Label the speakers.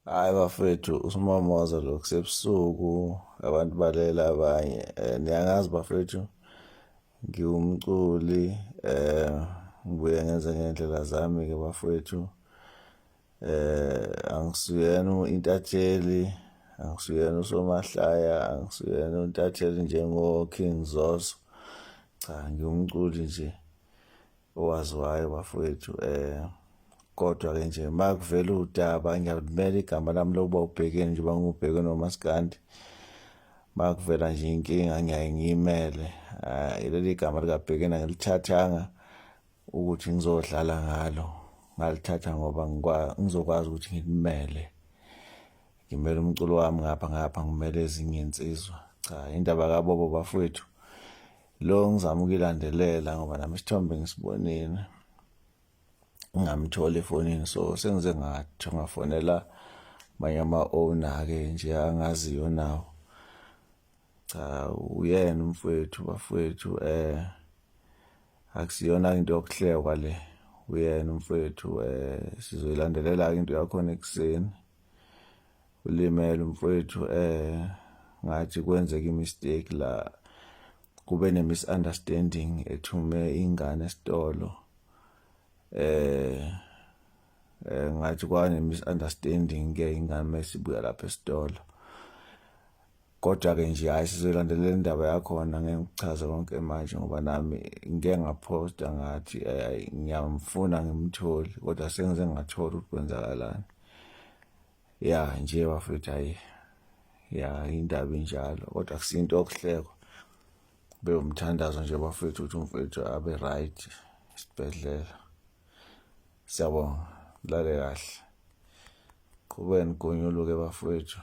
Speaker 1: Hhayi bafethu uSmomoza lo kusebusuku abantu balele abanye niyangazi bafethu ngiwumculi ngibuye ngenze ngey'ndlela zami-ke bafowethu. Angisuyena intatheli, angisuyena usomahlaya, angisuyena intatheli njengo-King Zoso, cha ngiwumculi nje. Owaziwayo bafowethu kodwa-ke nje uma kuvela udaba ngiyalimela igama lami lokuba ubhekeni njengoba ngiwubhekeni nomaskandi uma kuvela nje inkinga ngiyaye ngiyimele leli gama likabhekeni angilithathanga ukuthi ngizodlala ngalo ngalithatha ngoba ngizokwazi ukuthi ngilimele ngimele umculo wami ngapha ngapha ngimele ezinye insizwa cha indaba kabobo bafowethu Lo ngizama ukuyilandelela ngoba nami isithombe ngisibonile ngingamtholi efonini so sengize ngathi ngafonela amanye ama-owner-ke nje angaziyo nawo. Cha uyena umfowethu bafowethu akusiyona into yokuhlekwa le uyena umfowethu sizoyilandelela-ke into yakhona ekuseni. Ulimele umfowethu ngathi kwenzeka i-mistake la kube ne-misunderstanding ethume ingane esitolo eh ngathi kwane misunderstanding ke ingane mesibuya lapha esitolo kodwa ke nje hayi sizolandelela indaba yakhona ngeke ngikuchaze konke manje ngoba nami ngike ngaphosta ngathi ngiyamfuna ngimtholi kodwa sengize ngathola ukuthi kwenzakalani. Ya nje bafethu hayi ya indaba injalo kodwa akusinto yokuhlekwa bewumthandazo nje bafethu ukuthi umfethu abe right esibhedlela. Siyabonga lale kahle qhubeni gonyuluke bafethu.